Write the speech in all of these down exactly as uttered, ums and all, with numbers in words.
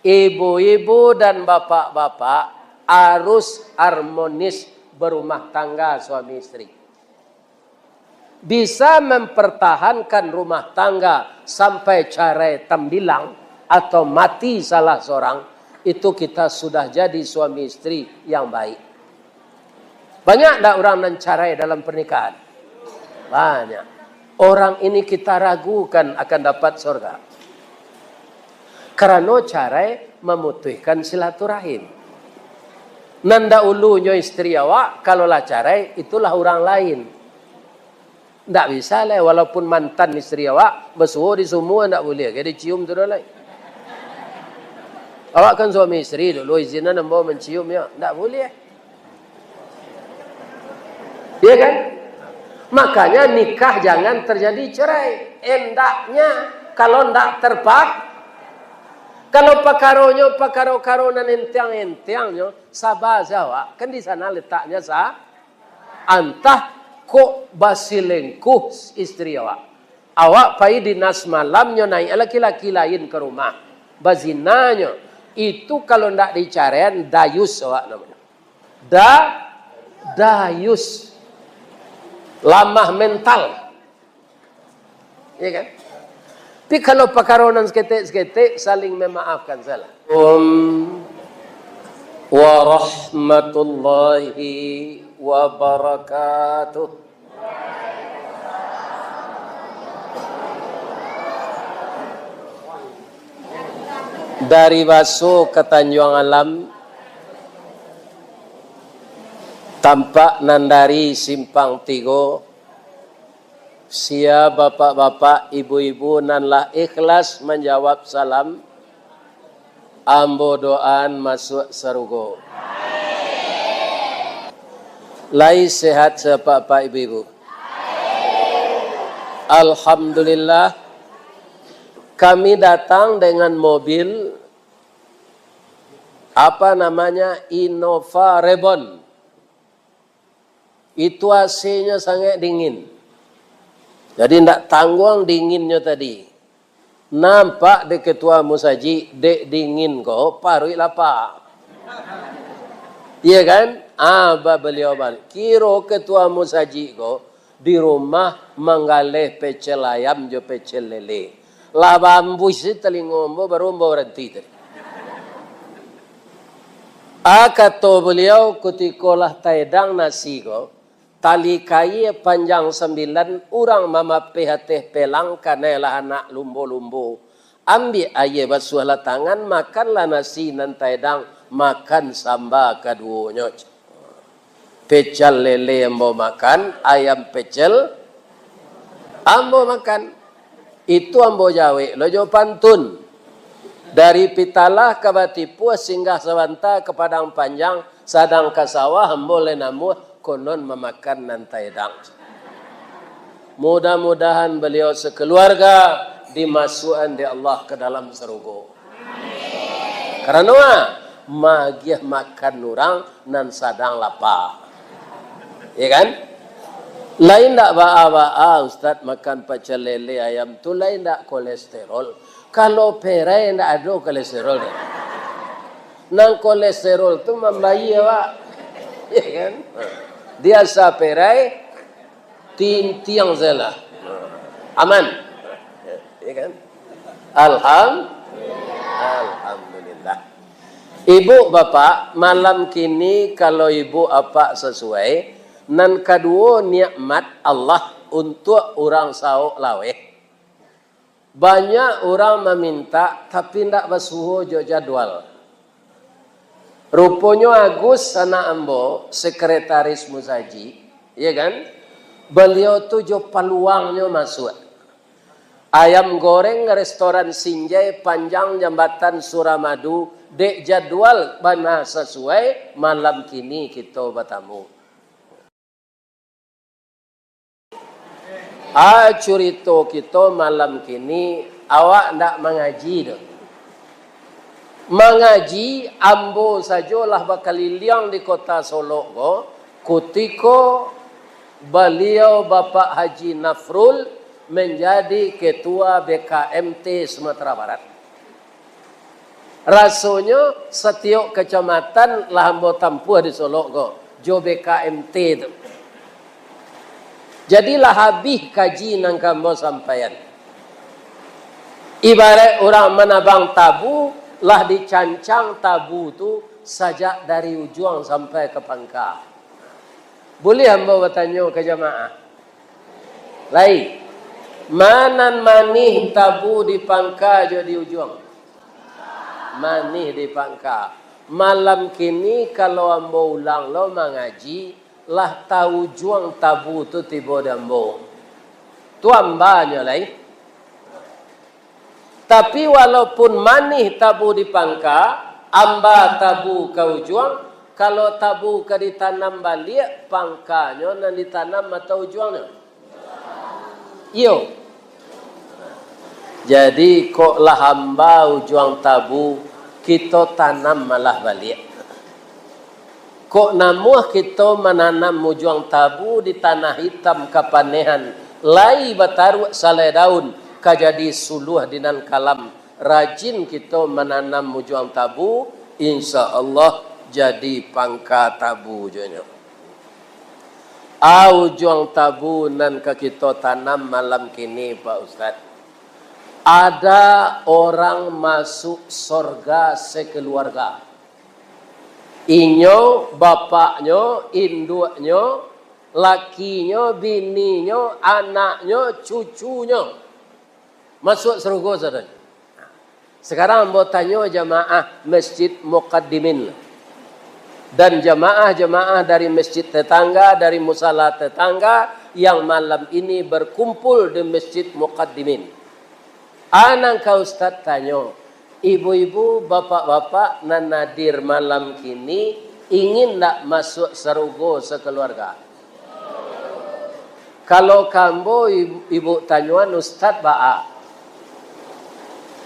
Ibu-ibu dan bapak-bapak harus harmonis berumah tangga suami istri. Bisa mempertahankan rumah tangga sampai carai tambilang atau mati salah seorang, itu kita sudah jadi suami istri yang baik. Banyak ndak urang nan carai dalam pernikahan? Banyak. Orang ini kita ragukan akan dapat surga. Karano carai mamutuihkan silaturahim. Nan daulunyo istri awak, kalau lah carai, itulah urang lain. Ndak bisa lai, walaupun mantan istri awak, basuo di sumua ndak buliah, gai dicium tu doh lai. Awak kan suami istri dulu, izinan ambo mancium, yo. Ndak buliah. Iya kan? Makanya nikah jangan terjadi cerai. Endaknya, kalau ndak terpak-, kalau pakaronyo, pakaro-karo nan entiang-entiangnyo, saba sajo awak. Kan di sana letaknya sa-, antah kok basilengkuh istri awak. Awak pai dinas malamnyo, naik laki-laki lain ka rumah. Bazinanyo. Itu kalau ndak dicaraian, dayus awak namonyo. Da-, dayus. Lamah mental. Iya kan? Tapi kalau pakaronan saketek-saketek, saling memaafkan salah. Assalamualaikum warahmatullahi wabarakatuh. Dari Baso ka Tanjuang Alam, tampak nan dari Simpang Tigo, sia bapak-bapak, ibu-ibu nan lah ikhlas manjawab salam, ambo doaan masuak sarugo. Lai sehat sapak-apak ibu-ibu? Alhamdulillah, kami datang dengan mobil, apa namanya, Innova Reborn. Itu A C-nyo sangaik dingin. Jadi, ndak tangguang dinginnyo tadi. Nampak dek ketua musajik, dek dingin ko, paruik lapa. Iya kan? Ah, ba-, baliau balik. Kiro ketua musajik ko di rumah manggaleh pecel ayam jo pecel lele. Lah baambuih se talingo ambo, baru ambo baranti tadi. Ah, kato baliau, kutiko lah taedang nasi ko, tali kaia panjang sambilan, urang mamapeh ateh pelang, kanai lah anak lumbo-lumbo. Ambiak aia basuahlah tangan, makanlah nasi nan taedang, makan samba kaduonyo. Pecel lele ambo makan, ayam pecel ambo makan. Itu ambo jawek lo jo pantun. Dari Pitalah ka Batipuah, singgah sabanta ka Padang Panjang, sadang ka sawah ambo lai namuah, konon mamakan nan taedang. Mudah-mudahan baliau sakaluarga dimasuakan dek Allah ka dalam sarugo. Karano a, magiah makan urang nan sadang lapa. Ya kan? Lain ndak baa-baa, Ustaz, makan pacel lele ayam tu lain ndak kolesterol. Kalau perai ndak ado kolesterol. Nang kolesterol tu mambayia, Pak. Ya kan? Diasa perai, tintiang salah. Aman. Ya kan? Alham-, Alhamdulillah. Ibu bapak, malam kini kalau ibu apak sasuai, nan kaduo nikmat Allah untuak urang saok laweh. Banyak urang mamintak, tapi ndak basuo jo jadwal. Ruponyo Agus, anak ambo, sekretaris musajik, ya kan? Baliau tu jo paluangnyo masuak. Ayam goreng restoran Sinjai Panjang Jambatan Suramadu, dek jadwal bana sasuai, malam kini kito batamu. Ah, curito kito malam kini, awak ndak mangaji doh. Mangaji, ambo sajo lah bakaliliang di kota Solok ko, kutiko baliau Bapak Haji Nafrul manjadi Ketua B K M T Sumatera Barat. Rasonyo satiok kacamatan lah ambo tampuah di Solok ko, jo B K M T tu. Jadi lah abih kaji nan ka ambo sampaian. Ibaraik urang manabang tabu, lah dicancang tabu tu sajak dari ujuang sampai ka pangka. Buliah ambo batanyo ka jamaah? Lai, ma nan manih tabu di pangka jo di ujuang? Manih di pangka. Malam kini, kalau ambo ulang lo mangaji, lah taujuang tabu tu tibo di ambo. Tu ambanyo lai. Tapi, walaupun manih tabu di pangka, amba tabu ka ujuang, kalau tabu ka ditanam baliak, pangkanyo nan ditanam atau ujuangnyo? Iyo. Jadi, kok lah amba ujuang tabu, kito tanam malah baliak. Kok namuah kito mananam ujuang tabu di tanah itam kapanehan, lai bataruak salai daun, ka jadi suluah di nan kalam. Rajin kito mananam ujuang tabu, insya Allah jadi pangka tabu jonyo. A ujuang tabu nan ka kito tanam malam kini, Pak Ustaz. Ada orang masuk sorga sekeluarga. Inyo, bapaknyo, induaknyo, lakinyo, bininyo, anaknyo, cucunyo. Masuak sarugo, saudara. Sekarang ambo tanyo jamaah Masjid Muqaddimin dan jamaah-jamaah dari masjid tetangga, dari musala tetangga yang malam ini berkumpul di Masjid Muqaddimin. A nan ka Ustaz tanyo, ibu-ibu, bapak-bapak nan hadir malam kini, ingin ndak masuak sarugo sakeluarga? Kalau ka ambo, ibu, ibu tanyoan, Ustaz baa?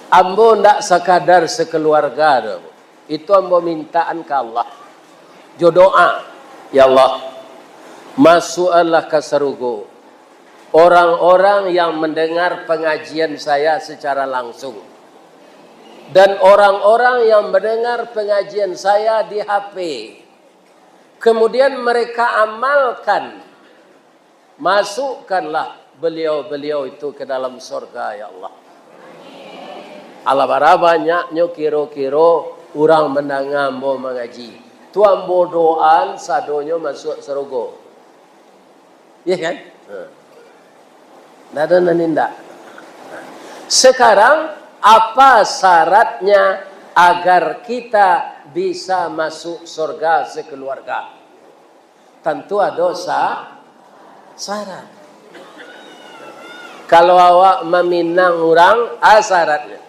Ambo ndak sakadar sakeluarga doh. Itu ambo mintaan ka Allah. Jo doa, "Ya Allah, masuakkanlah ka sarugo orang-orang yang mendengar pengajian saya secara langsung, dan orang-orang yang mendengar pengajian saya di H P. Kemudian mereka amalkan. Masukkanlah beliau-beliau itu ke dalam sorga, ya Allah." Alah, bara banyaknyo kiro-kiro urang mandanga ambo mangaji. Tu ambo doaan sadonyo masuak sarugo. Iya kan? Ha. Ndak ada nan indak. Sekarang, apa syaratnya agar kita bisa masuk sorga sekeluarga? Tantu ado sa-, syarat. Kalau awak maminang urang, a syaratnyo.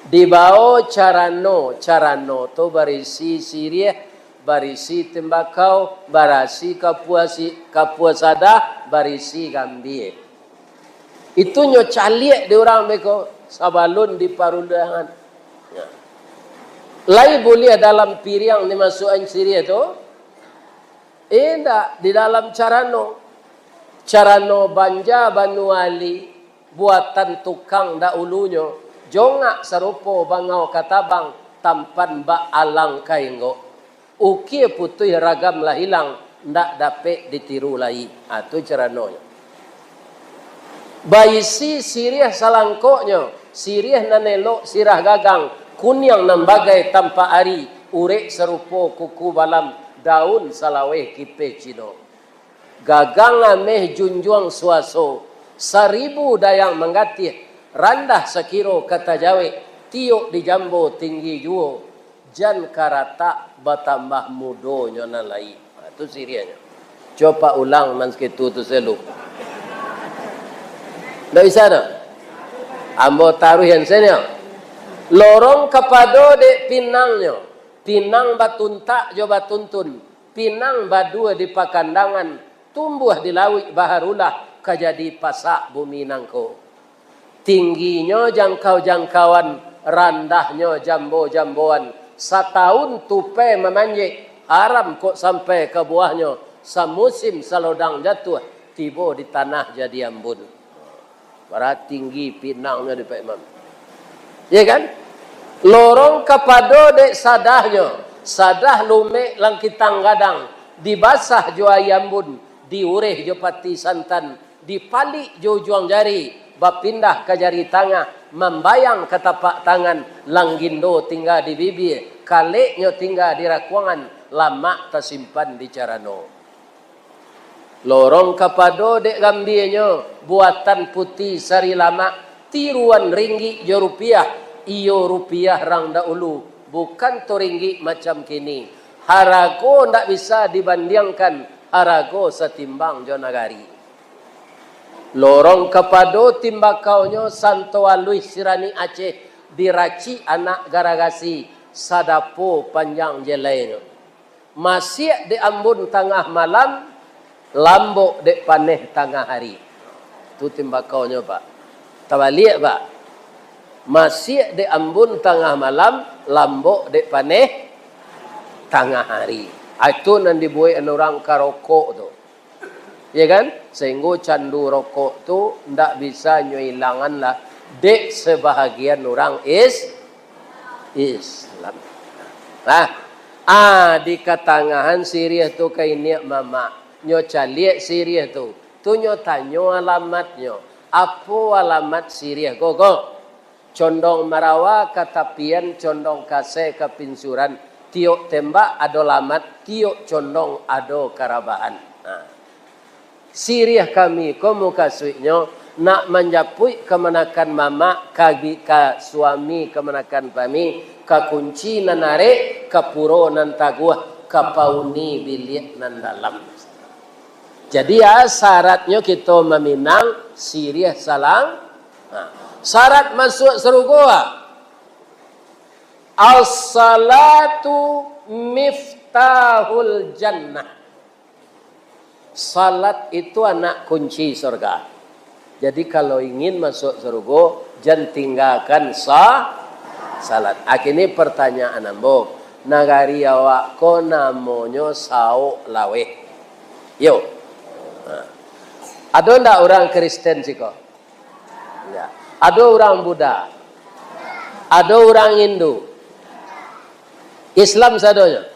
Dibao carano, carano tu barisi siriah, barisi tembakau, barisi kapua si-, kapua sadah, barisi gambia. Itu nyo caliak di urang beko sabalun di parundangan. Ya. Lai buliah dalam piriang dimasuakan siriah tu? Indak, di dalam carano. Carano banja banua ali, buatan tukang daulunyo, jongak sarupo bangau katabang, tampan bak alang kainggok. Ukia putuih ragam lah ilang, ndak dapek ditiru lai. Ha, tu caranonyo. Baisi siriah salangkoknyo, siriah nan elok sirah gagang, kuniang nan bagai tampak ari, urek sarupo kuku balam, daun salaweh kipeh Cino. Gagang ameh junjuang suaso, saribu dayang manggatih, randah sakiro ka tajawek, tiok dijambo tinggi juo, jan karatak batambah mudonyo nan lai. Ha, tu siriahnyo. Coba ulang nan sakitu tu selu. Ndak bisa doh. Ambo taruih yang senyo. Lorong kapado dek pinangnyo, pinang batuntak jo batuntun. Pinang baduo di pakandangan, tumbuah di lauik baharulah, ka jadi pasak bumi nangko. Tingginyo jangkau-jangkauan, randahnyo jambo-jamboan, satahun tupai mamanjek, haram kok sampai ka buahnyo, samusim salodang jatuah, tibo di tanah jadi ambun. Bara tinggi pinangnyo di Pak Imam. Iya kan? Lorong kapado dek sadahnyo, sadah lumek langkitang gadang, dibasah jo aia ambun, diureh jo pati santan, dipalik jo ujuang jari, bapindah ka jari tangah, mambayang ka tapak tangan, langgindo tingga di bibia, kaleknyo tingga di rakuangan, lamak tasimpan di carano. Lorong kapado dek gambianyo, buatan puti sari lamak, tiruan ringgik jo rupiah, iyo rupiah rang dahulu, bukan to ringgik macam kini. Harago ndak bisa dibandiangkan, harago satimbang jo nagari. Lorong kapado timbakaunyo, santo aluih siranik Aceh, diracik anak garagasi, sadapo panjang jelainyo. Masiak dek ambun tangah malam, lambok dek paneh tangah ari. Tu timbakaunyo, Pak. Tabaliak, Pak. Masiak dek ambun tangah malam, lambok dek paneh tangah ari. Ah, itu nan dibuek urang karokok tu. Ya kan? Sehingga candu rokok tu ndak bisa nyo ilangan lah dek sebahagian urang is-, Islam. Nah, ah, di katangahan siriah tu ka iniak mamak. Nyo caliak siriah tu. Tu nyo tanyo alamatnyo. Apo alamat siriah ko, ko? Condong marawa ka tapian, condong kasai ka pinsuran, tiok tembak ado lamat, tiok condong ado karabahan. Nah, siriah kami ko mukasuiknyo nak manjapuik kamanakan mamak, ka bi-, ka suami kamanakan kami, ka kunci nan arek, ka puro nan taguah, ka pauni biliak nan dalam. Jadi, ya, syaratnyo kito maminang siriah salang. Nah, syarat masuak sarugo, ah. As-salatu miftahul jannah. Salat itu anak kunci surga. Jadi, kalau ingin masuk sarugo, jan tinggakan sa-, salat. Akhirnya pertanyaan ambo, nagari awak ko namonyo Saok Laweh. Yo. Nah. Ado ndak urang Kristen siko? Ndak. Ado urang Buddha? Ado urang Hindu? Islam sadonyo?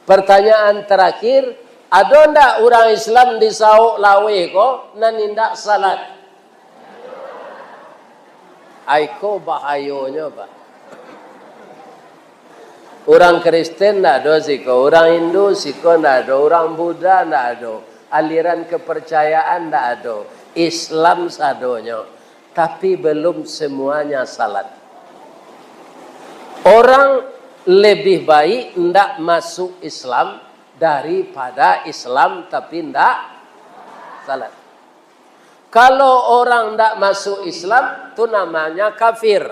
Pertanyaan terakhir, ado ndak urang Islam di Saok Laweh ko nan indak salat? Ai ko bahayonyo, Pak. Urang Kristen ndak ado siko, urang Hindu siko ndak ado, urang Buddha ndak ado, aliran kepercayaan ndak ado, Islam sadonyo, tapi belum semuanya salat. Orang lebih baik ndak masuk Islam daripada Islam tapi ndak salat. Kalau orang ndak masuk Islam, tu namanya kafir.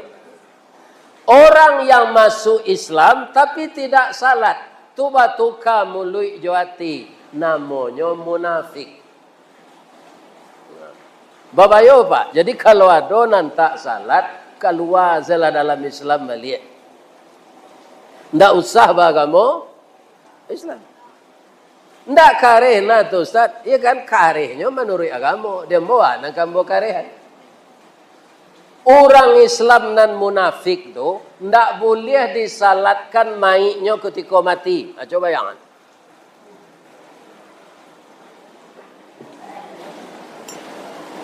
Orang yang masuk Islam tapi tidak salat, tu batuka muluik jo ati, namonyo munafik. Babayo, Pak. Jadi, kalau ado nan tak salat, kalua sajolah dalam Islam baliak. Ndak usah baagamo Islam. Ndak kareh nah tu, Ustaz. Iyo kan, karehnyo manuruik agamo. Di ambo, ah, nan ka ambo karehan. Urang Islam nan munafik tu, ndak buliah disalatkan maiknyo kutiko mati. Ah, cubo bayangkan.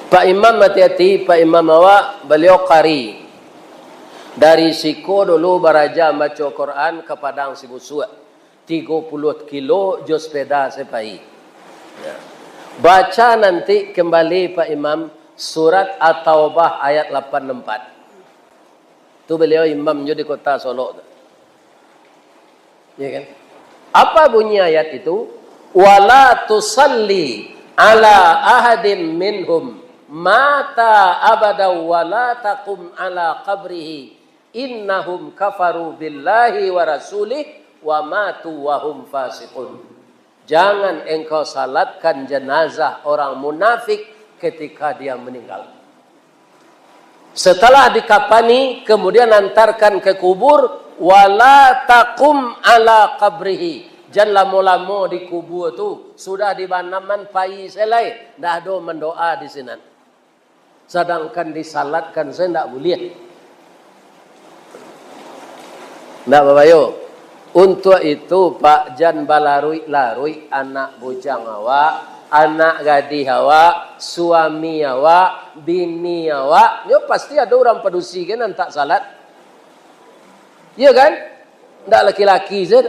Pak Imam, hati-hati, Pak Imam awak, baliau qari. Dari siko dulu baraja mambaco Quran ka Padang Sibusuak. Tigo puluah kilo jo sepeda se pai. Ya. Baca nanti kembali, Pak Imam, surat At-Taubah ayat lapan empat. Tu baliau imam jo di kota Solok tu. Ya kan? Apa bunyi ayat itu? "Wala tusalli ala ahadin minhum mata abada wala taqum ala qabrihi, innahum kafaru billahi wa rasulih wa matu wa hum fasiqun." Jangan engkau salatkan jenazah orang munafik ketika dia meninggal. Setelah dikapani, kemudian antarkan ke kubur, wala taqum ala qabrihi. Jan lamo-lamo di kubur tu, sudah dibanaman pai se lai, ndak ado mandoa di sinan. Sadangkan disalatkan se ndak buliah. Ndak babayo. Untuak itu, Pak, jan balaruik-laruik anak bujang awak, anak gadih awak, suami awak, bini awak. Nyo pasti ado urang padusi kan nan tak salat. Iyo kan? Ndak laki-laki sajo.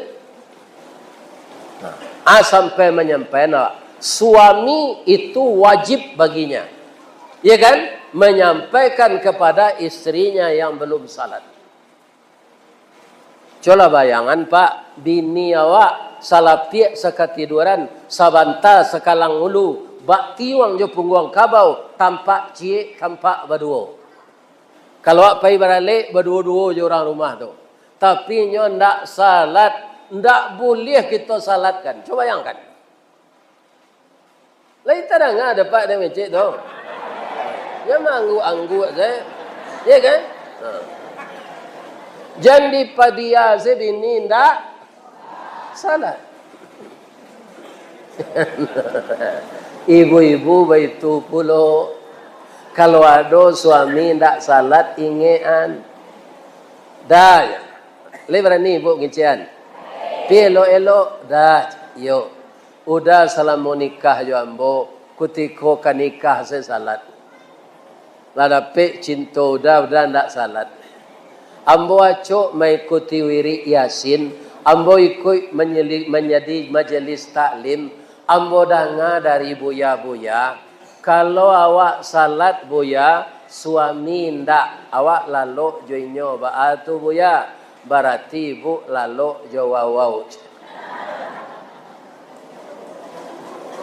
Nah, a sampai manyampaikan awak, suami itu wajib baginya. Iyo kan? Menyampaikan kepada istrinya yang belum salat. Cubolah bayangan, Pak, bini awak salapiak sakatiduran, sabanta sakalang ulu, bak tiuang jo pungguang kabau, tampak ciek, tampak baduo. Kalau awak pai baralek, baduo-duo jo urang rumah tu. Tapi nyo ndak salat, ndak buliah kito salatkan. Cubo bayangkan. Lai tadanga dek Apak dek mecek tu? Nyo maangguak-angguak sajo. Iyo kan? Ha. Jan dipadia se bini ndak salat. Ibu-ibu baitu pulo. Kalau ado suami ndak salat, ingekan. Dah, lai barani ibu ngecekan? Pi elok-elok, dah, iyo. Uda salamo nikah jo ambo, kutiko ka nikah se salat. Lah dapek cinto Uda, Uda ndak salat. Ambo acok maikuti wirik Yasin, ambo ikuik manyeli-, manjadi majelis taklim, ambo danga dari buya-buya, kalau awak salat, Buya, suami indak, awak lalok jo inyo, baa tu, Buya? Barati ibu lalok jo wawau.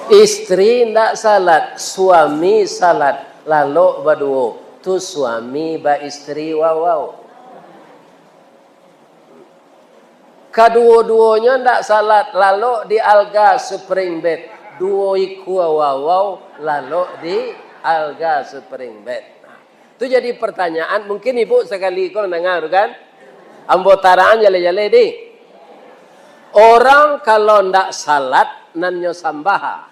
Istri indak salat, suami salat, lalok baduo, tu suami baistri wawau. Kaduo-duonyo ndak salat, lalok di alga spring bed. Duo ikua wawau lalok di alga spring bed. Nah, tu jadi pertanyaan, mungkin ibu sakali ko mandanga tu kan? Ambo tarang jaleh-jaleh di. Orang kalau ndak salat, nan nyo sambah.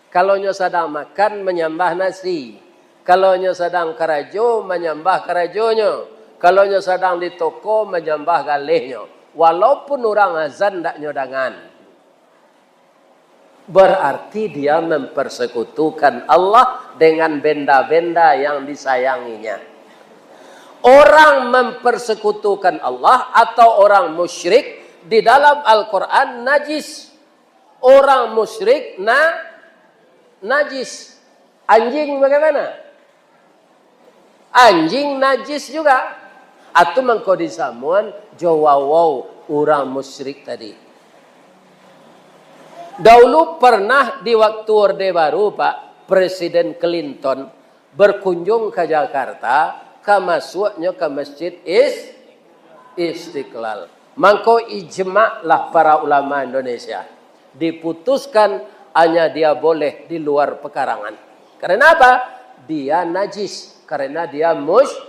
Kalau nyo sadang makan, manyambah nasi. Kalau nyo sadang karajo, manyambah karajonyo. Kalau nyo sadang di toko, manyambah galehnyo. Walaupun urang azan ndak nyo dangan. Berarti dia mempersekutukan Allah dengan benda-benda yang disayanginya. Orang mempersekutukan Allah atau orang musyrik di dalam Al-Quran najis. Orang musyrik na-, najis. Anjing bagaimana? Anjing najis juga. Atu mangko disamuan jo wawau urang musyrik tadi. Daulu pernah di waktu Orde Baru, Pak, Presiden Clinton berkunjung ka Jakarta, ka masuaknyo ka Masjid Is-, Istiqlal. Mangko ijma lah para ulama Indonesia, diputuskan hanya dia boleh di luar pekarangan. Karena apa? Dia najis, karena dia mus-,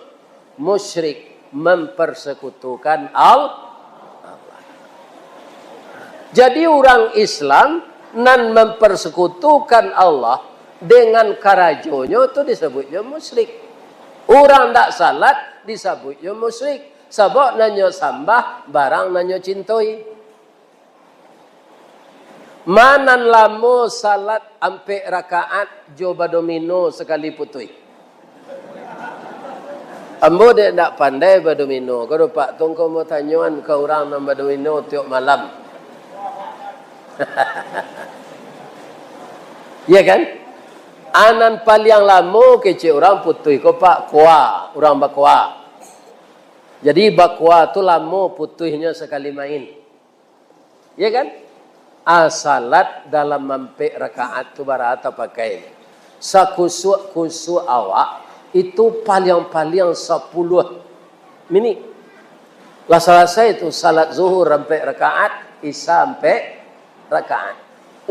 musyrik, mempersekutukan Al-, Allah. Jadi urang Islam nan mempersekutukan Allah dengan karajonyo tu disebutnyo musyrik. Urang ndak salat disebutnyo musyrik, sabab nan nyo sambah barang nan nyo cintoi. Ma nan lamo salat ampek rakaat jo badomino sakali putuih? Ambo dek ndak pandai badomino, ko doh Pak, tongko mo tanyoan ka urang nan badomino tiok malam. Iya kan? A nan paliang lamo kecek urang putuih ko Pak, koa, urang bakoa. Jadi bakoa tu lamo putuihnyo sakali main. Ya kan? A, salat dalam ampek rakaat tu bara tapakai. Sakusuak-kusuak awak itu paliang-paliang sapuluah minik. Lah salasai tu salat zuhur ampek rakaat, isya ampek rakaat.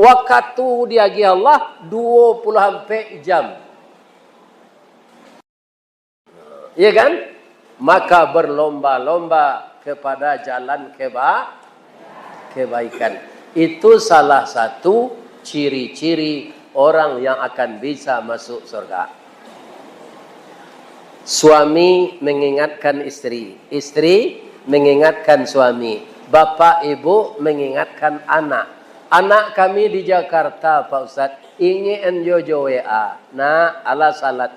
Wakatu diagiah Allah duo puluah ampek jam. Iya kan? Maka berlomba-lomba kepada jalan keba-, kebaikan. Itu salah satu ciri-ciri orang yang akan bisa masuk surga. Suami mengingatkan istri, istri Mengingatkan suami, bapak ibu mengingatkan anak. Anak kami di Jakarta, Pak Ustaz, ingin jo jo W A. Nak, alah salat.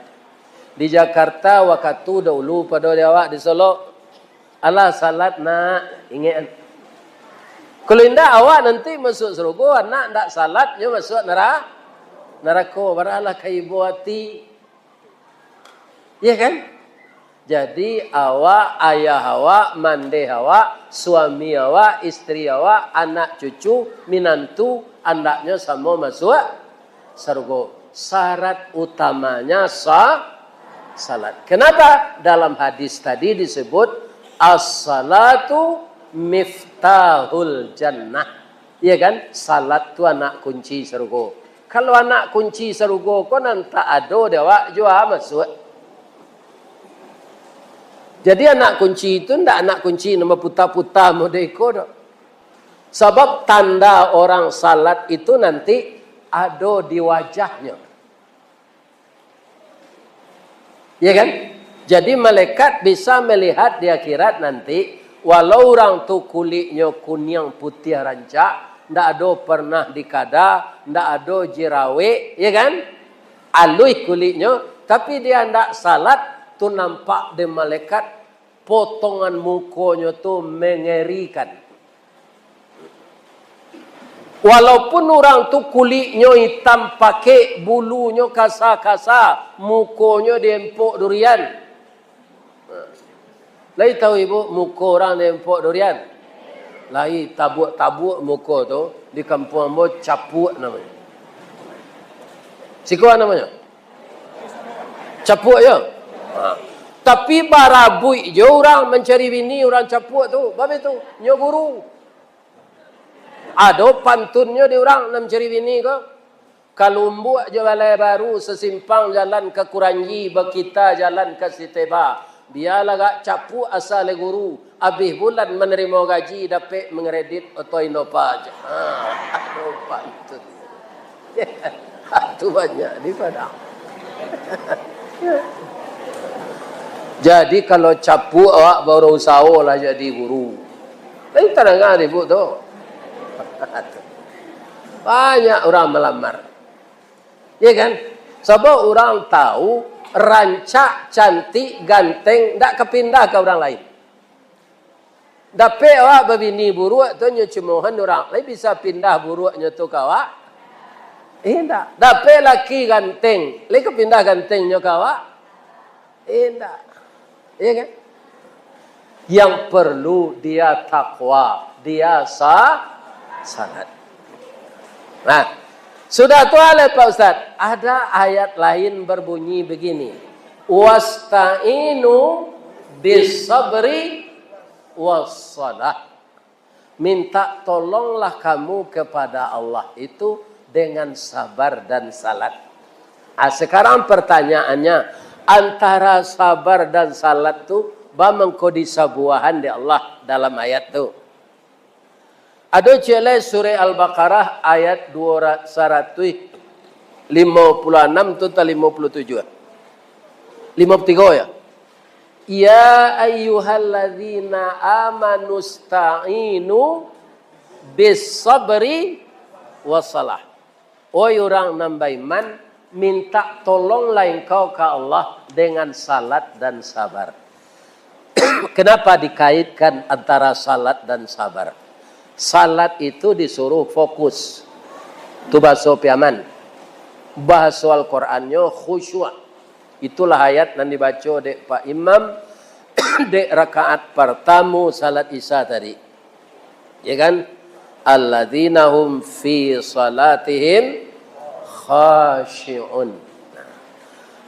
Di Jakarta wakatu dahulu pado di awak di Solok. Alah salat, nak, ingin. Kalau indak, awak nanti masuk surga, anak ndak salat, nyo masuk nera-, neraka. Baralah ka ibo ati. Iya kan? Jadi, awak, ayah awak, mandeh awak, suami awak, istri awak, anak cucu, minantu, andaknyo samo masuak sarugo. Syarat utamanya sa-, salat. Kenapa? Dalam hadis tadi disebut, "As-salatu miftahul jannah." Iya kan? Salat tu anak kunci sarugo. Kalau anak kunci sarugo ko nan tak ado di awak, jua masuak. Jadi, anak kunci tu ndak anak kunci nan baputa-puta model iko doh. Sabab tanda orang salat itu nanti ado di wajahnyo. Ya kan? Jadi, malaikat bisa melihat di akhirat nanti, walau urang tu kuliknyo kuniang putiah rancak, ndak ado pernah dikada, ndak ado jerawek, ya kan? Aluih kuliknyo, tapi dia ndak salat, tu nampak dek malaikat, potongan mukonyo tu mengerikan. Walaupun urang tu kuliknyo itam pakek, bulunyo kasa-kasa, mukonyo diempok durian. Lai tahu ibu muko urang diempok durian? Lai, tabuak-tabuak muko tu, di kampuang ambo capuak namonyo. Siko namonyo? Capuak yo. Ha. Tapi barabuik jo urang mancari bini urang capuak tu. Bab itu, nyo guru. Ado pantunnyo di urang nan mancari bini ko. Kalumbuak jo Balai Baru sasimpang jalan ka Kuranji, bakita jalan ka Siteba. Bialah agak capuak asa lai guru, abih bulan manarimo gaji dapek mangkredit oto Innova. Ha, ado pantun. Tu banyak di Padang. Jadi, kalau capuak awak baru usaho lah jadi guru. Lain tadanga di ibu tu. Banyak urang malamar. Ya kan? Sabab urang tahu rancak, cantik, ganteng, ndak ka pindah ka urang lain. Dapek awak babini buruak tu, nyo cemohan urang, lai bisa pindah buruaknyo tu ka awak? Indak. Dapek laki ganteng, lai ka pindah gantengnyo ka awak? Indak. Iya kan? Yang perlu dia takwa, dia sa-, salat. Nah, sudah tu alah, Pak Ustaz, ada ayat lain berbunyi begini, "Wasta'inu bis sabri was salah." Minta tolonglah kamu kepada Allah itu dengan sabar dan salat. Ah, sekarang pertanyaannya, antara sabar dan salat tu, ba mangko disabuahan dek Allah dalam ayat tu? Ado ciek lai Surah Al-Baqarah ayat dua ra-, saratuih limo puluah anam tu atau limo puluah tujuah? Limo puluah tigo ya? "Ya ayyuhalladzina amanu sta'inu bis sabri was salah." Oi urang nan baiman, minta tolonglah engkau ka Allah dengan salat dan sabar. Kenapa dikaitkan antara salat dan sabar? Salat itu disuruh fokus. Tu bahaso Piaman. Bahaso Al-Qurannyo khusyuk. Itulah ayat nan dibaco dek Pak Imam dek rakaat partamo salat Isya tadi. Ya kan? "Alladzina hum fi salatihim khashi'un."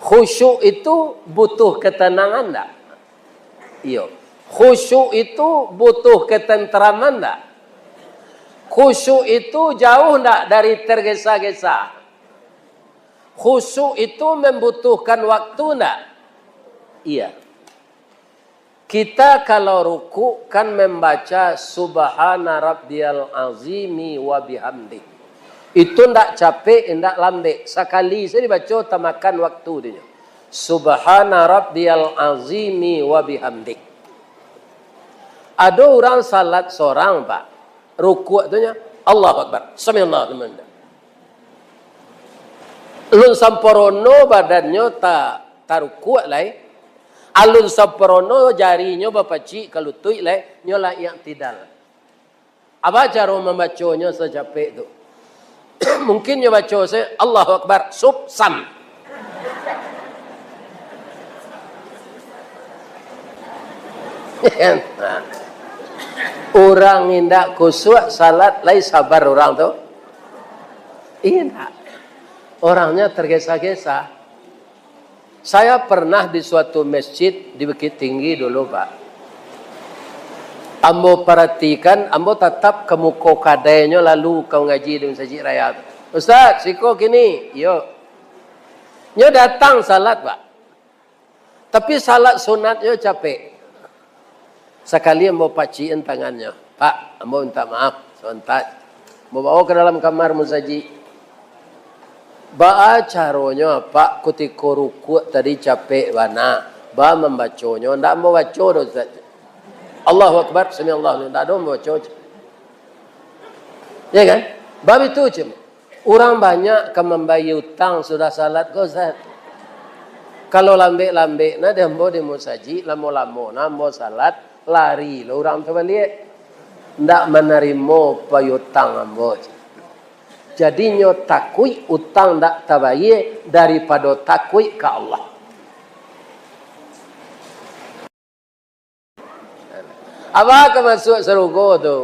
Khusyuk itu butuh ketenangan ndak? Iyo. Khusyuk itu butuh ketentraman ndak? Khusyuk itu jauh ndak dari tergesa-gesa? Khusyuk itu membutuhkan waktu ndak? Iya. Kita kalau rukuk kan membaca "Subhana rabbiyal azimi wa bihamdih". Itu ndak capek, ndak lambek. Sakali sajo dibaco tamakan waktu dinyo. "Subhana rabbiyal azimi wa bihamdih". Ado urang salat sorang, Pak. Rukuak tu nyo, Allahu Akbar. Sami'allahu liman hamidah. Alun samparono badannyo ta-, tarukuak lai. Alun samparono jarinyo bapacik ka lutuik lai, nyo lah i'tidal. Apo caro mambaconyo sacapek tu? Mungkin nyo baco se, Allahu Akbar, sub, sam. Urang indak kusuak salat, lai sabar urang tu? Indak. Orangnya tergesa-gesa. Saya pernah di suatu masjid di Bukittinggi dulu, Pak. Ambo paratikan, ambo tatap ka muko kadainyo lalu ka mangaji di Masajik Raya tu. "Ustaz, siko kini." "Iyo." Nyo datang salat, Pak. Tapi salat sunatnyo capek. Sakali ambo pacikan tangannyo, "Pak, ambo minta maaf, sabanta." Ambo bawa ka dalam kamar musajik. "Baa caronyo, Pak, kutiko rukuak tadi capek bana? Baa mambaconyo?" "Ndak ambo baco doh, Ustaz." "Allahu Akbar, sami'allahu liman, ndak ado ambo baco." Ya kan? Bab itu cuma. Urang banyak ka mambayia utang sudah salat ko, Ustaz. Kalau lambek-lambek nah di ambo di musajik, lamo-lamo nah ambo salat, lari lo urang tu baliak. Ndak manarimo piutang ambo. Jadinyo takuik utang ndak tabayia daripado takuik ka Allah. Apo ka masuak sarugo tu?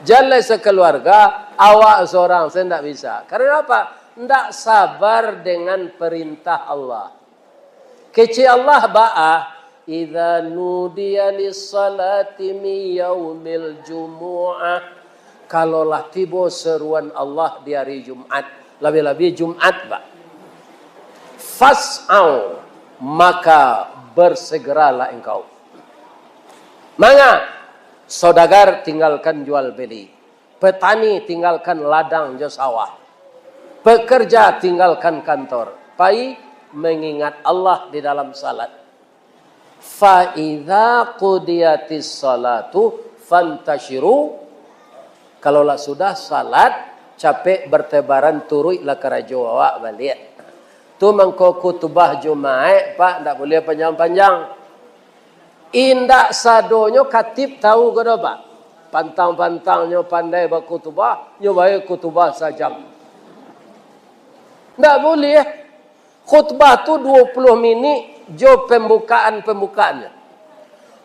Jan lai sakaluarga, awak sorang se ndak bisa. Karano apo? Ndak sabar dengan parintah Allah. Kecek Allah baa, "Idza nudiya lis-salati min yaumil jumu'ah." Kalau lah tibo seruan Allah di hari Jumat, labiah-labiah Jumat, Pak. "Fas'au, maka bersegeralah engkau." Manga, saudagar tinggalkan jual beli, petani tinggalkan ladang jo sawah, pekerja tinggalkan kantor, pai mengingat Allah di dalam salat. "Fa idza qudiyatis salatu fantasyiru." Kalau lah sudah salat, capek bertebaran, turuiklah karajo awak baliak. Tu mangko kutubah Jumaik, Pak, ndak buliah panjang-panjang. Indak sadonyo katib tahu ko doh, Pak. Pantang-pantangnyo pandai bakutubah, nyo bae kutubah sajam. Ndak buliah. Khutbah tu duo puluah minik jo pambukaan-pambukaannyo.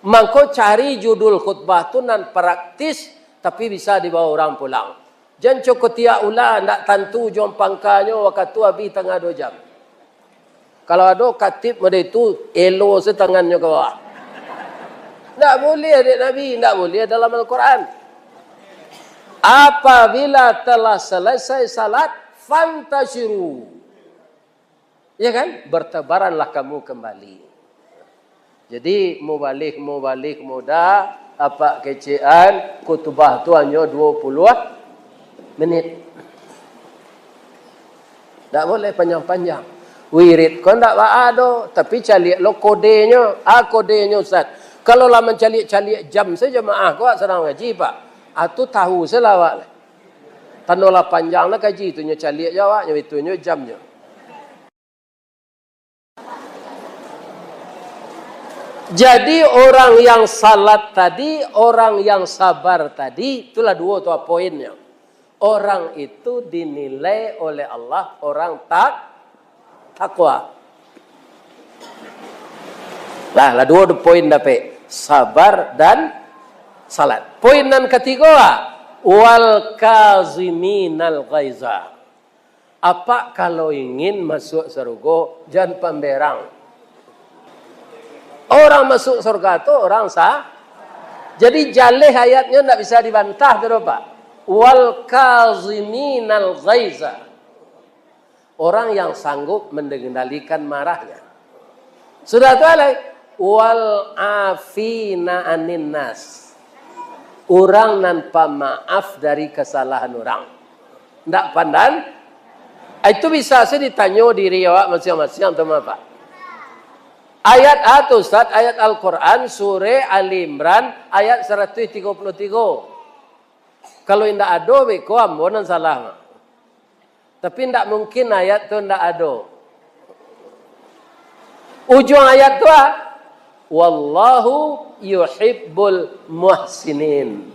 Mangko cari judul khutbah tu nan praktis, tapi bisa dibawa urang pulang. Jan co kutiak ula, ndak tantu ujuang pangkanyo, wakatu abih tangah duo jam. Kalau ado katib model itu, elo se tangannyo ka bawah. Ndak buliah dek Nabi, ndak buliah dalam Al-Quran. Apabila telah selesai salat, fantasyiru. Ya kan? Bertebaranlah kamu kembali. Jadi, mubalih-mubalih muda, apak kecekan, khutbah tu hanyo duo puluah minit. Ndak buliah panjang-panjang. Wirid ko ndak baa doh, tapi caliak lo kodenyo. Ah, kodenyo, Ustaz. Kalau lah mancaliak-caliak jam sajo jamaah ko, sadang ngaji, Pak. Ah, tu tahu se lah awak lah. Tando lah panjang lah kaji tu, nyo caliak jo awak, nyo itu nyo jamnyo. Jadi, orang yang salat tadi, orang yang sabar tadi, itulah duo tu poinnyo. Orang itu dinilai oleh Allah orang tak-, takwa. Lah, lah duo tu poin dapek. Sabar dan salat. Poin nan katigo, ah, wal kaziminal ghaiza. Apak kalau ingin masuak sarugo, jan pamberang. Orang masuak surga tu orang sa-, jadi jaleh ayatnyo ndak bisa dibantah tu doh, Pak. Wal kaziminal ghaiza. Orang yang sanggup mengendalikan marahnya. Sudah tu alai, wal afina anin nas. Urang nan pamaaf dari kasalahan urang. Ndak pandan. Itu bisa se ditanyo diri awak masiang-masiang tu mah, Pak. Ayat a tu, Ustaz, ayat Al-Quran, surah Ali Imran, ayat saratuih tigo puluah tigo. Kalau indak ado, beko ambo nan salah. Tapi ndak mungkin ayat tu ndak ado. Ujuang ayat tu, ah, "Wallahu yuhibbul muhsinin."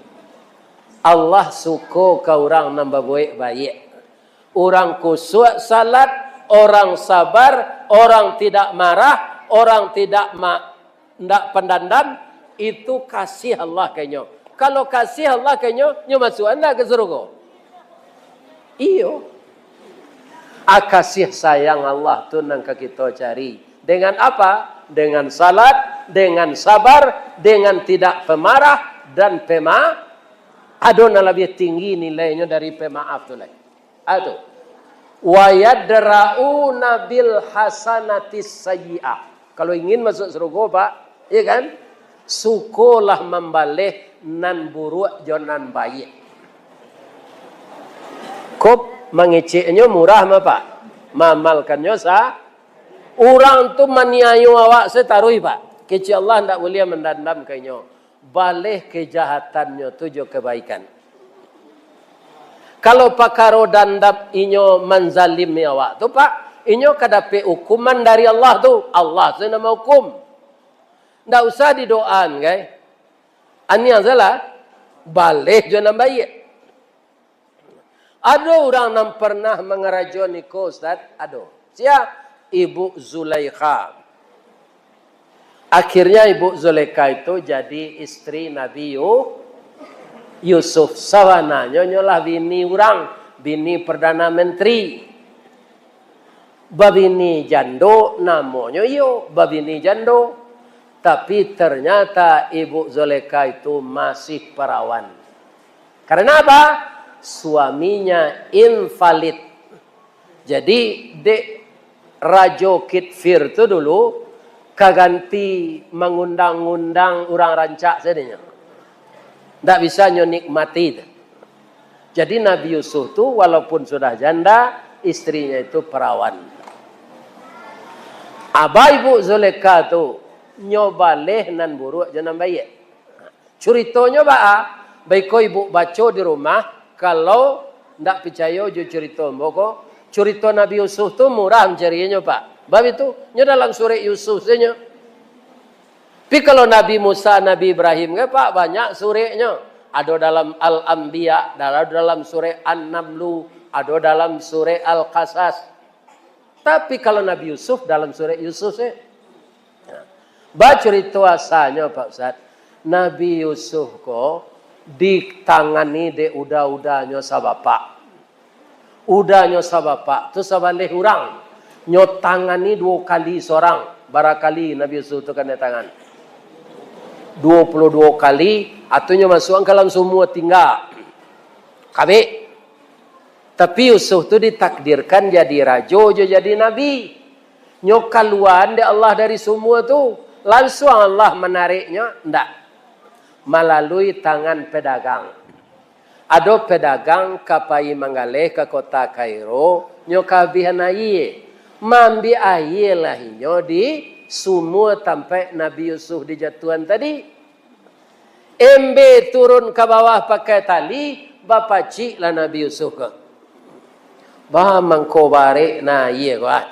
Allah suko ka urang nan babuek baiak. Urang kusuak salat, orang sabar, orang tidak marah, orang tidak ma-, ndak pandandam, itu kasih Allah ka inyo. Kalau kasih Allah ka inyo, nyo masuak ndak ka surugo? Iyo. A, kasih sayang Allah tu nan ka kito cari. Dengan apa? Dengan salat, dengan sabar, dengan tidak pemarah dan pema-, ado nan labiah tinggi nilainyo dari pemaaf tu lai. A tu. "Wa yadra'una bil hasanatis sayyi'ah." Kalau ingin masuk surga, Pak, iya kan? Sukolah mambaleh nan buruak jo nan baiak. Kop, mangeceknyo murah mah, Pak. Maamalkannyo sa-, urang tu maniayo awak sataruih, Pak. Kecek Allah ndak buliah mandandam ka inyo. Baleh kejahatannyo tu jo kebaikan. Kalau pakaro dandam inyo manzalimi awak tu, Pak, inyo ka dapek ukuman dari Allah tu. Allah tu nan mahukum. Ndak usah didoaan, kai. Aniang salah, baleh jo nan baiak. Ado urang nan pernah mangarajo niko, Ustaz? Ado. Sia? Ibu Zulaikha. Akhirnya Ibu Zulaikha itu jadi istri Nabi Yu-, Yusuf. Sabananyo nyo lah bini urang, bini Perdana Menteri. Babini jando, namonyo iyo, babini jando. Tapi ternyata Ibu Zulaikha itu masih perawan. Karena apa? Suaminya invalid. Jadi, dek Rajo Kitfir tu dulu, ka ganti mangundang-undang urang rancak sadonyo. Ndak bisa nyo nikmati tu. Jadi, Nabi Yusuf tu walaupun sudah janda, istrinya itu perawan. Abah ibu Zulekha tu, nyo baleh nan buruak jo nan baiak. Curitonyo baa? Baiko ibu baco di rumah, kalau ndak picayo jo curito ambo ko, curito Nabi Yusuf tu murah mancarianyo, Pak. Bab itu, nyo dalam surek Yusuf sajo. Tapi kalau Nabi Musa, Nabi Ibrahim kan, Pak, banyak sureknyo. Ado dalam Al-Anbiya, ado dalam surek An-Namlu, ado dalam surek Al-Qasas. Tapi kalau Nabi Yusuf dalam surek Yusuf sajo. Nah, bacurito asalnyo, Pak Ustaz, Nabi Yusuf ko ditangani dek uda-udanyo sabapak. Udanyo sabapak tu sabaleh urang. Nyo tangani duo kali sorang. Bara kali Nabi Yusuf tu kanai tangan? Duo puluah duo kali, atau nyo masuak ka dalam sumua tingga. Kabek. Tapi Yusuf tu ditakdirkan jadi rajo jo jadi nabi. Nyo kaluaan dek Allah dari sumua tu, lansuang Allah manareknyo? Ndak. Malalui tangan pedagang. Ado pedagang ka pai manggaleh ka kota Kairo, nyo kaabihan ayie. Maambiak ayie lah inyo di sumua tampaik Nabi Yusuf dijatuahan tadi. Embe turun ka bawah pakai tali, bapaciklah Nabi Yusuf ko. Ba mangko barek na ayie ko, ah.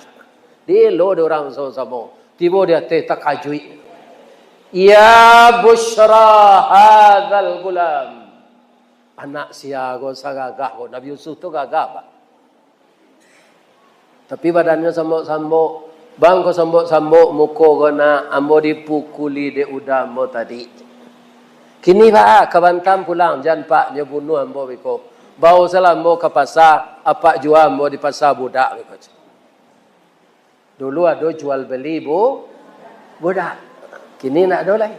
Dielo dek urang samo-samo. Tibo di ateh takajuik. "Ya busyra hadzal gulam." Anak sia ko sagagah ko, Nabi Yusuf tu gagah, Pak. Tapi badannyo sambok-sambok. "Bang ko sambok-sambok muko ko nak, ambo dipukuli dek uda ambo tadi. Kini baa, ka Bantam pulang, jan Pak nyo bunuah ambo beko. Bao salah ambo ka pasa, apak jua ambo di pasa budak beko." Dulu ado jual beli bu-, budak. Kini ndak ado lai.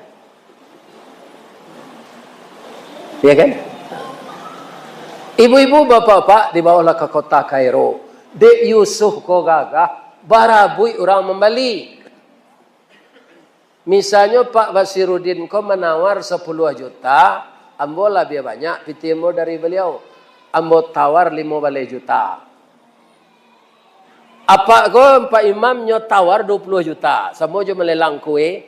Ya kan? Ibu-ibu, bapak-bapak, dibaolah ka kota Kairo. Dek Yusuf ko gagah, barabuik urang mambali. Misalnyo Pak Basirudin ko manawar sapuluah juta, ambo labiah banyak pitih ambo dari baliau. Ambo tawar limo baleh juta. Apak ko, Pak Imam nyo tawar duo puluah juta, samo jo malelang kue.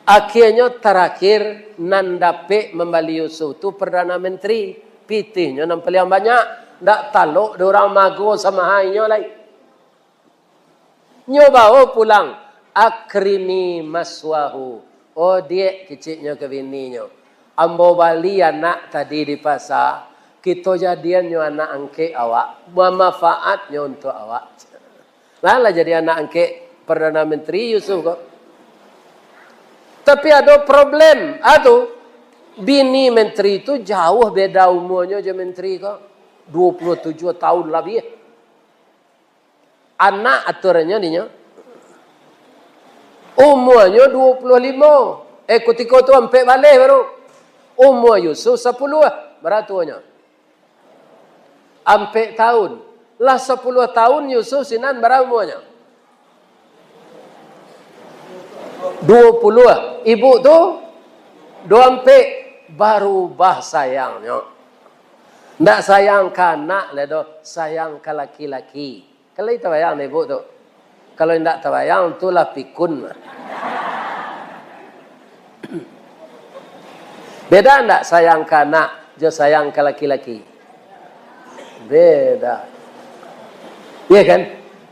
Akhianyo tarakhir, nan dapek mambali Yusuf tu Perdana Menteri. Pitihnyo nan paliang banyak, ndak talok dek urang mago samaha inyo lai. Nyo bao pulang, akrimi maswahu. Oh, diak, keceknyo ka bininyo. Ambo bali anak tadi di pasa, kito jadiannyo anak angkek awak, mamafaatnyo untuak awak. Lah, lah jadi anak angkek Perdana Menteri Yusuf ko. Tapi ado problem, ah tu, bini menteri tu jauh beda umuanyo jo menteri ko, duo puluah tujuah tahun labiah. Anak aturannyo dinyo, umuanyo duo puluah limo, eh, kutiko tu ampek baleh baru. Umua Yusuf sapuluah, bara tuonyo? Ampek tahun. Lah sapuluah tahun Yusuf sinan bara umuanyo? Duo puluah. Ibu tu duo ampek. Barubah sayangnyo. Ndak sayang ka anak lai doh, sayang ka laki-laki. Kan lai tabayang dek ibu tu? Kalau indak tabayang, tu lah pikun. Beda ndak sayang ka anak jo sayang ka laki-laki? Beda. Iya kan?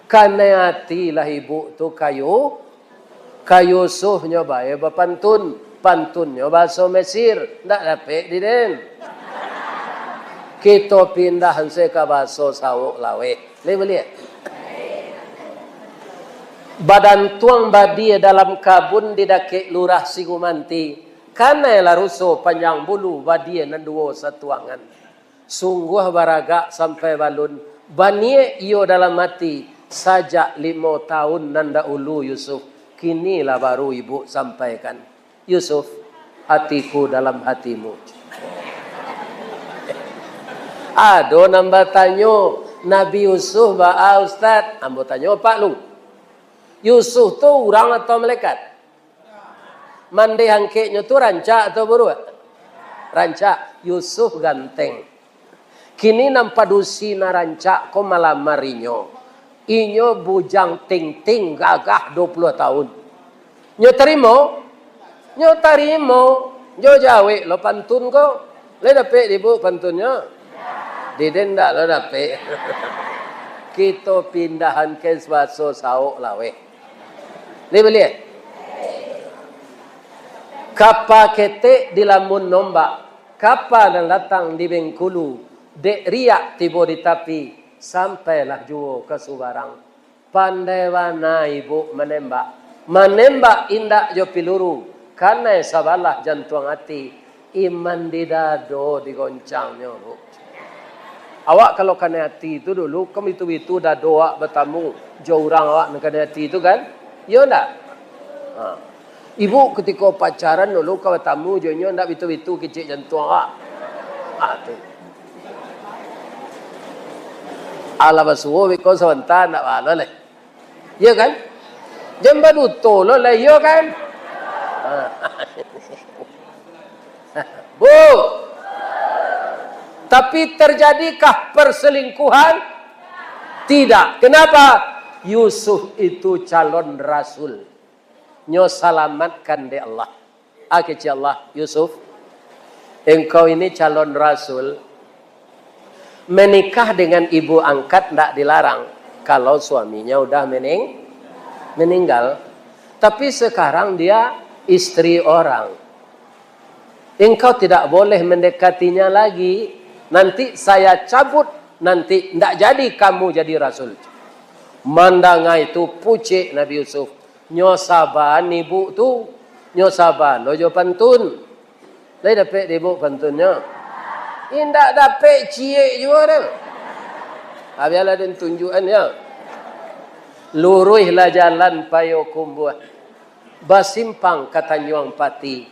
Kanai ati lah ibu tu ka Yu-, ka Yusuf nyo bae bapantun, pantunnyo bahaso Mesir, ndak dapek di den. Kito pindah ansoi ka bahaso Sauk Laweh. Lai buliah? Badantuang badia dalam kabun di dakek Lurah Sigumanti, kanai lah ruso panjang bulu badia nan duo satuangan. Sungguah baragak sampai balun, baniek iyo dalam ati, sajak limo tahun nan dahulu, Yusuf, kini lah baru ibu sampaikan. Yusuf, hatiku dalam hatimu. Ado nan batanyo, Nabi Yusuf baa, Ustaz? Ambo tanyo Pak lu. Yusuf tu urang atau malaikat? Mandeh angkeknyo tu rancak atau buruak? Rancak. Yusuf ganteng. Kini nan padusi nan rancak ko malamar inyo. Inyo bujang ting-ting gagah duo puluah tahun. Nyo tarimo? Nyo tarimo. Nyo jawek lo pantun ko. Lai dapek di ibu pantunnyo? Di den ndak lo dapek. Kito pindahan ka bahaso Sauk Laweh. Lai buliah? Kapa ketek dilamun ombak, kapa nan datang di Bengkulu, dek riak tibo di tapi, sampailah juo ka subarang. Pandai bana ibu manembak. Manembak indak jo piluru, kanai sabalah jantuang ati, iman di dado digoncangnyo, Bu. Awak kalau kanai ati tu dulu, kan bitu-bitu dado awak batamu jo urang awak nan kanai ati tu, kan? Iyo ndak? Ha. Ibu kutiko pacaran dulu ka batamu jo inyo, ndak bitu-bitu kicik jantuang awak? Ha, tu. Alah basuo beko sabanta, ndak baa lo lai. Iyo kan? Jan baduto lo lah, iyo kan? Ha. Bu, tapi terjadikah perselingkuhan? Tidak. Kenapa? Yusuf itu calon rasul. Nyo salamatkan dek Allah. Ah, kecek Allah, Yusuf, engkau ini calon rasul, menikah dengan ibu angkat ndak dilarang, kalau suaminya udah mening-, meninggal. Tapi sekarang dia istri orang. Engkau tidak boleh mendekatinya lagi. Nanti saya cabut, nanti ndak jadi kamu jadi rasul. Mandanga itu pucek Nabi Yusuf. Nyo saba ibu tu, nyo saba lo jo pantun. Lai dapek di ibu pantunnyo? Indak dapek ciek juo tu. Ha, bialah den tunjuakan yo. Luruihlah jalan Payokumbuah, basimpang ka Tanjuang Pati.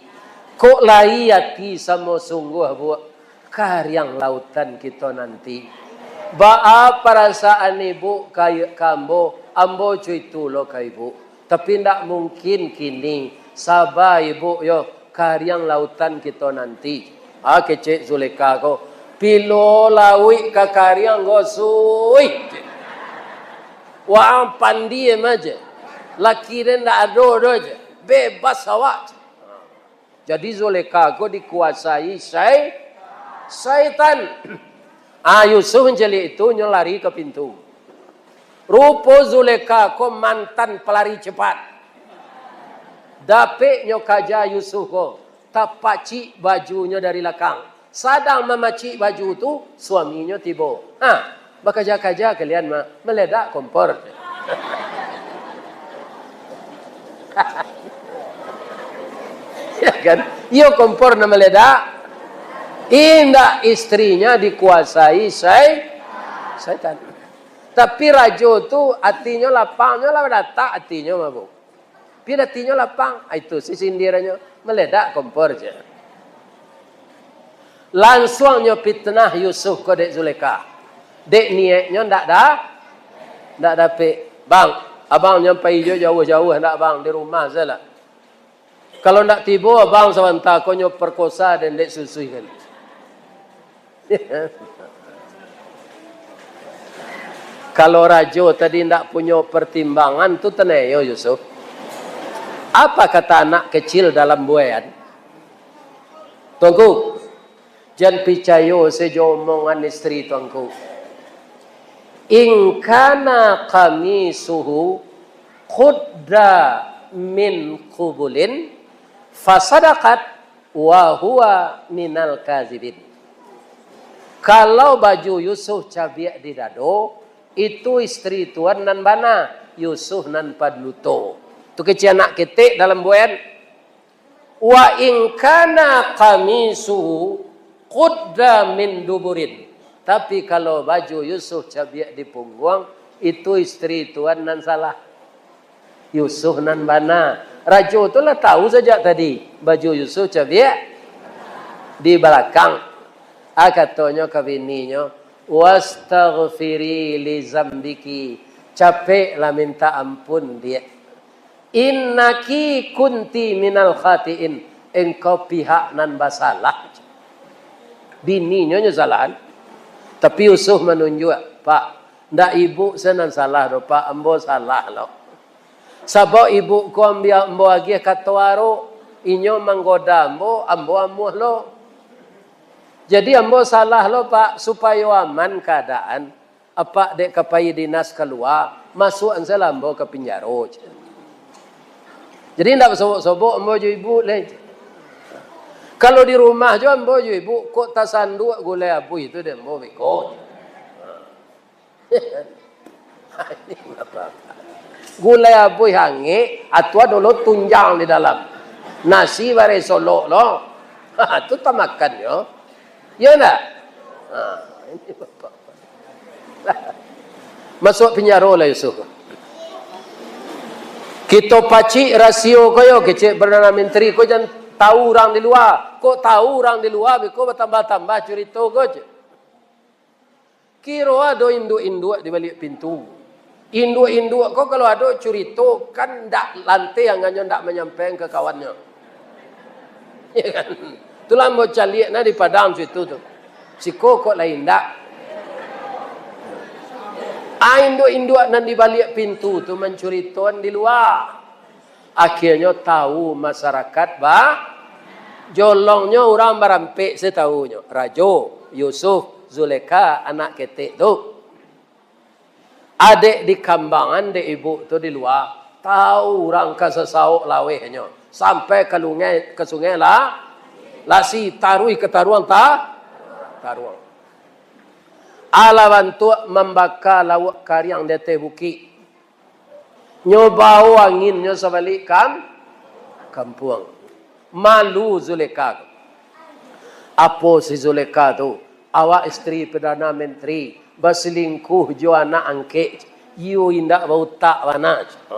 Kok lai ati samo sungguah buak, kariang lautan kito nanti. Baa parasaan ibu ka, ka ambo, ambo co itu lo ka ibu. Tapi ndak mungkin kini, saba ibu yo, kariang lautan kito nanti. Ah, kecek Zulekha ko, pilo lauik ka kariang ko, suik. Waang pandie aja. Laki den ndak ado doh je. Bebas awak. Jadi Zulekha ko dikuasai sai-, saitan. Ah, Yusuf mancaliak itu, nyo lari ka pintu. Rupo Zulekha ko mantan pelari cepat. Dapek nyo kaja Yusuf ko, tapacik bajunyo dari lakang. Sadang mamacik baju tu, suaminyo tibo. Ha, bakaja-kaja kalian mah, maledak kompor. Ya kan? Iyo kompor nan maledak. Indak, istrinya dikuasai sai-, saitan. Tapi rajo tu atinyo lapang, nyo lah datak atinyo mah, Bu. Pi atinyo lapang, ah, itu si sindiranyo, maledak kompor je. Lansuang nyo pitnah Yusuf ko dek Zulekha. Dek niaiknyo ndak da-, ndak dapek. Bang, abang nyampai jo jauah-jauah ndak, Bang, di rumah sajolah. Kalau ndak tibo abang sabanta ko nyo perkosa den dek susuih kan. Kalau rajo tadi ndak punyo pertimbangan tu, tanayo Yusuf. Apa kata anak kecil dalam buaian? Tuanku, jan picayo sajo omongan istri tuanku. "In kana qamisuhu qudda min qubulin fasadaqat wa huwa minal kazibin." Kalau baju Yusuf cabiak di dado, itu istri tuan nan bana, Yusuf nan paduto. Tu kecek anak ketek dalam buaian. "Wa in kana qamisuhu qudda min duburin." Tapi kalau baju Yusuf cabiak di pungguang, itu istri tuan nan salah. Yusuf nan bana. Rajo tu lah tahu sajak tadi, baju Yusuf cabiak di balakang. Ah, katonyo ka bininyo, "Wastaghfiri li zambiki." Capeklah minta ampun, Diak. "Innaki kunti minal khatiin." Engkau pihak nan basalah. Bininyo nyo salahan. Tapi Yusuf manunjuak, "Pak, ndak ibuk se nan salah doh, Pak, ambo salah lo. Sabab ibuk ko ambiak ambo agiah kato arok, inyo manggoda ambo, ambo amuah lo. Jadi ambo salah lo, Pak, supayo aman kaadaan. Apak dek ka pai dinas kalua, masuakan sajolah ambo ka pinjaro," cek. Jadi indak basobok-sobok ambo jo ibuk lai, cek. Kalau di rumah jo ambo jo ibuk, kok tasanduak gulai abuih tu dek ambo beko. Gulai abuih angek, atu ado lo tunjang di dalam. Nasi bareh solok lo. Tu tamakan nyo. Iyo ndak? Ha, ini bapak. Masuak pinjaro lah Yusuf. Kito pacik rasio ko yo, kecek Perdana Menteri ko, jan tahu urang di lua. Kok tahu urang di lua, beko batambah-tambah curito ko, cek. Kiro ado induak-induak di baliak pintu. Induak-induak ko kalau ado curito, kan ndak lanteh angannyo ndak manyampaikan ka kawannyo. Ya kan? Itulah ambo caliak nah di Padang situ tu. Siko kok lai indak. Ah, induak-induak nan di baliak pintu tu mancuritoan di lua. Akhianyo tahu masarakat ba-, jolongnyo urang barampek se tahunyo. Rajo, Yusuf, Zulekha, anak ketek tu. Adek dikambangan dek ibuk tu di lua, tahu urang ka sasaok lawehnyo, sampai ka lungai, ka sungai la-, Lasi, taruih ka taruang ta-, taruang. Alah bantuak mambaka lauak kariang di ateh bukik. Nyo bao anginnyo sabalik kam-, kampuang. Malu Zulekha. Apo si Zulekha tu? Awak istri Perdana Menteri baselingkuh jo anak angkek, iyo indak bautak bana. Ha.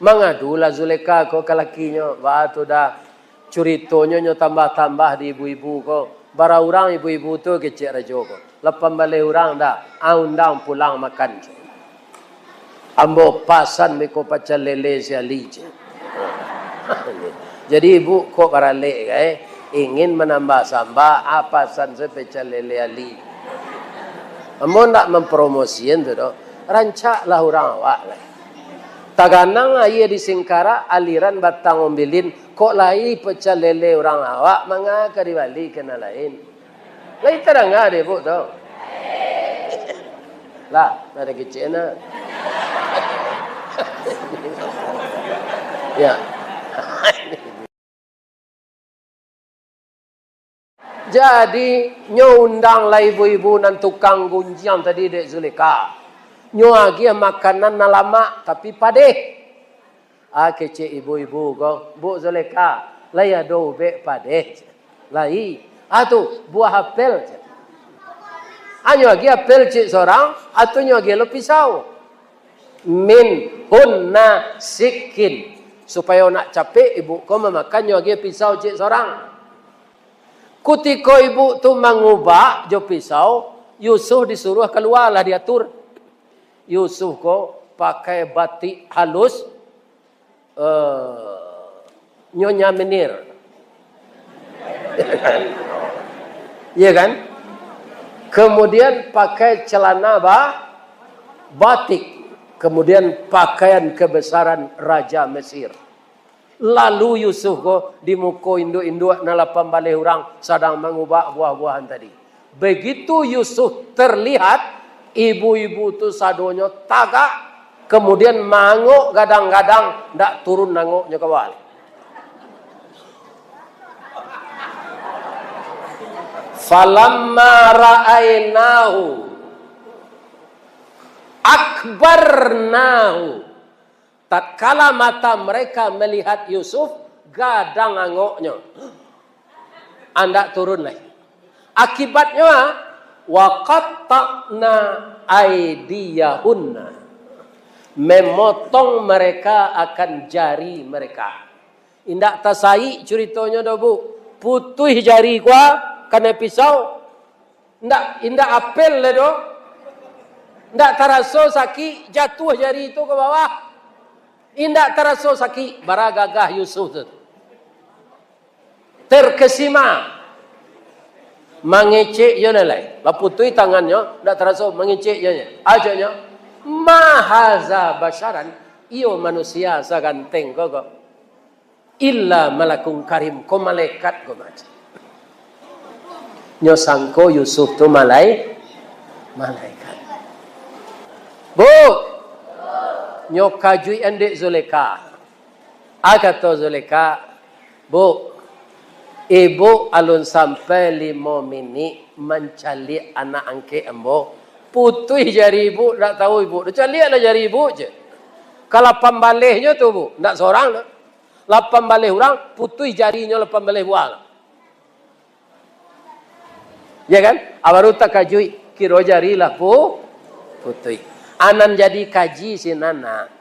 Mangadulah Zulekha ko ka lakinyo, "Baa tu dah, curitonyo nyo tambah-tambah di ibu-ibu ko. Bara urang ibu-ibu tu," kecek rajo ko. "Lapan baleh urang dah, ah, undang pulang makan." Ambo pasan beko pecel lele si Ali, cek. Jadi, ibuk kok baralek, eh? Ingin manambah sambah, ah, pasan se pecel lele Ali. Ambo ndak mampromosian tu doh. Rancaklah urang awak lai. Taganang aia di singkarak, aliran batang umbilin, kok lai pecah lele urang awak, manga ka dibali ka nan lain. Lai tadanga dek Ibuk tu? Lah, ndak ado kecek na. Ya. Jadi, nyo undang lah ibu-ibu nan tukang gunjiang tadi dek Zulekha. Nyo agiah makanan nan lamak, tapi padeh. Ah, kecek ibu-ibu ko, "Buk Zulekha, lai ado ubek padeh?" "Lai." "Ah, tu, buah apel." Ah, nyo agiah apel ciek sorang, ah, tu nyo agiah lo pisau. "Min hunna sikin." Supayo nak capek, ibu ko mamakan, nyo agiah pisau ciek sorang. Kutiko ibu tu mangubak jo pisau, Yusuf disuruah kalua, lah diatur. Yusuf ko pakai batik halus, eh, Nyonya Menir. Iya kan? Kemudian pakai celana ba-, batik. Kemudian pakaian kebesaran Raja Mesir. Lalu Yusuf ko di muko induak-induak nan lapan baleh urang sadang mangubak buah-buahan tadi. Begitu Yusuf terlihat, ibu-ibu tu sadonyo tagak, kemudian mangok gadang-gadang, ndak turun nangoknyo ka bawah. "Falamma ra'ainahu akbarnahu." Tatkala mata mereka melihat Yusuf, gadang angoknyo. Andak turun lai. Akibatnyo, ah, "Wa qatta'na aidiyahunna." Memotong mereka akan jari mereka. Indak tasaik curitonyo doh, Bu. Putuih jari kua, kanai pisau. Indak, indak apel lai doh. Indak taraso sakik, jatuah jari tu ka bawah. Indak taraso sakik, bara gagah Yusuf tu. Terkesima. Mangecek jo nan lai. Lah putuih tangannyo, indak taraso mangecek jo nyo. Ajaknyo, "Ma haza basyaran, iyo manusia saganteng ko, ko." "Illa malakun karim," ko malaikat ko mah. Nyo sangko Yusuf tu malai-, malaikat. "Bu, nyo kajuik andek Zulekha." Ah, kato Zulekha, "Bu, ibu alun sampai limo minik mancaliak anak angkek ambo. Putuih jari ibu, ndak tahu ibu. Caliaklah jari ibu je. Ka lapan balehnyo tu, Bu, ndak sorang doh. Lapan baleh urang, putuih jarinyo lapan baleh buah." Ya kan? Ah, baru takajuik, kiro jari lah pu-, putuih. Ah, nan jadi kaji sinan, nak.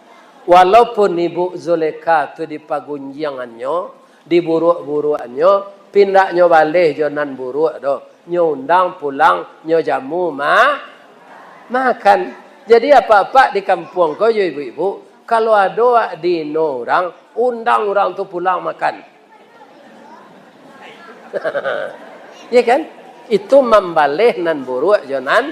Walaupun Ibu Zulekha tu dipagunjiangannyo, diburuak-buruakannyo, pindaknyo baleh jo nan buruak doh. Nyo undang pulang, nyo jamu ma-, makan. Jadi, apak-apak di kampuang ko jo ibu-ibu, kalau ado wak diino urang, undang urang tu pulang makan. Ya kan? Itu mambaleh nan buruak jo nan,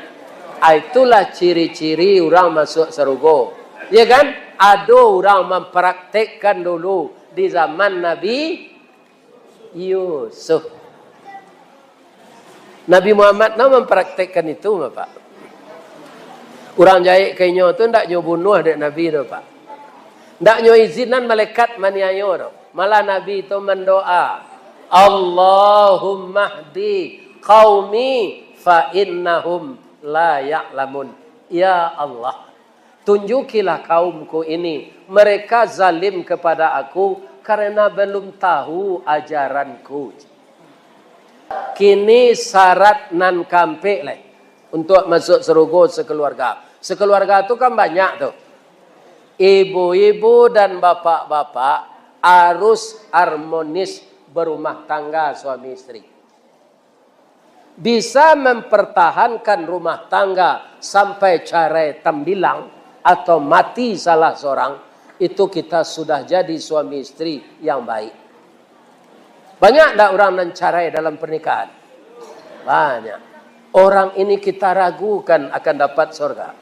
ah, itulah ciri-ciri urang masuak sarugo. Ya kan? Ado urang mampraktekkan dulu di zaman Nabi Yusuf. Nabi Muhammad no mampraktekkan itu, Bapak. Urang jahek ka inyo tu ndak nyo bunuah dek Nabi tu, Pak. Ndak nyo izinan malaikat maniayo tu. Malah Nabi tu mandoa, "Allahumma hdi qaumi fa innahum la ya'lamun." Ya Allah, tunjukilah kaumku ini, mereka zalim kepada aku karena belum tahu ajaranku. Kini syarat nan kaampek lai untuak masuak sarugo sakeluarga. Sakeluarga tu kan banyak tu. Ibu-ibu dan bapak-bapak harus harmonis berumah tangga suami isteri. Bisa mempertahankan rumah tangga sampai carai tambilang atau mati salah seorang, itu kita sudah jadi suami isteri yang baik. Banyak ndak urang nan carai dalam pernikahan? Banyak. Orang ini kita ragukan akan dapat sorga.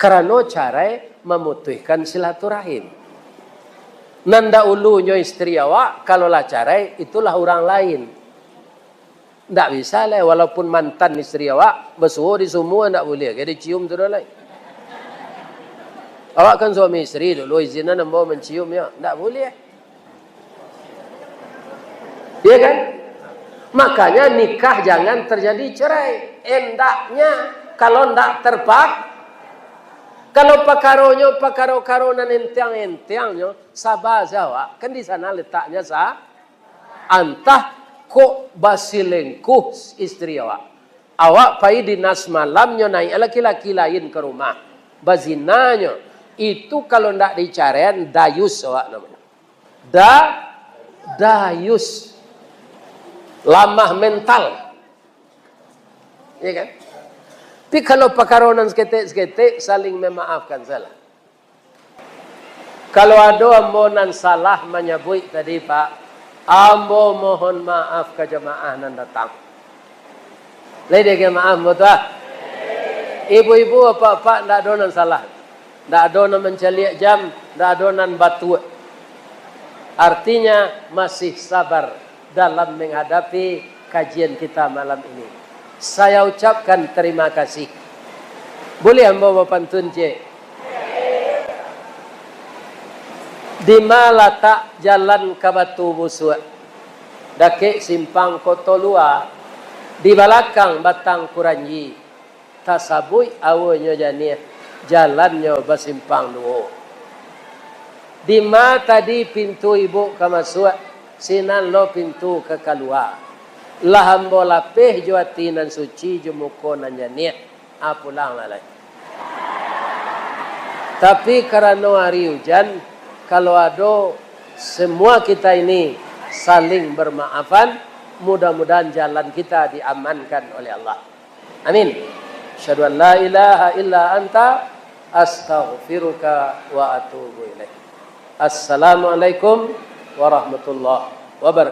Karano carai mamutuihkan silaturahim. Nan dahulunyo istri awak, kalau lah carai, itulah urang lain. Ndak bisa lai, walaupun mantan istri awak, basuo di sumua ndak buliah, gai dicium sudah lai. Awak kan suami istri dulu, izinan ambo mancium, yo. Ndak buliah. Iya kan? Makanya nikah jangan terjadi cerai. Endaknya, kalau ndak terpak-, kalau pakaronyo, pakaro-karo nan entiang-entiangnyo, saba sajo awak. Kan di sana letaknya sa-, antah kok basilengkuh istri awak. Awak pai dinas malamnyo, naik laki-laki lain ka rumah. Bazinanyo. Itu kalau ndak dicaraian, dayus awak namonyo. Da-, dayus. Lamah mental. Iya kan? Tapi kalau pakaro nan saketek-saketek, saling memaafkan salah. Kalau ado ambo nan salah manyabuik tadi, Pak, ambo mohon maaf ka jamaah nan datang. Lai diagiah maaf ambo tu, ah. Ibu-ibu, apak-apak, ndak ado nan salah. Ndak ado nan mancaliak jam, ndak ado nan batuak. Artinya, masih sabar dalam menghadapi kajian kita malam ini. Saya ucapkan terima kasih. Buliah ambo bapantun ciek? Dima latak jalan ka Batu Busuak? Dakek simpang Koto Lua, di balakang Batang Kuranji. Tasabuik awonyo janiah, jalannyo basimpang duo. Dima tadi pintu ibuk ka masuak, sinan lo pintu ka kalua. Lah ambo lapeh jo ati nan suci, jo muko nan janiah, ah, pulanglah lai. Tapi karano ari ujan, kalau ado, semua kita ini saling bermaafan, mudah-mudahan jalan kita diamankan oleh Allah. Amin. Asyhadu an la ilaha illa anta, astaghfiruka wa atubu ilaik. Assalamualaikum warahmatullahi wabarakatuh.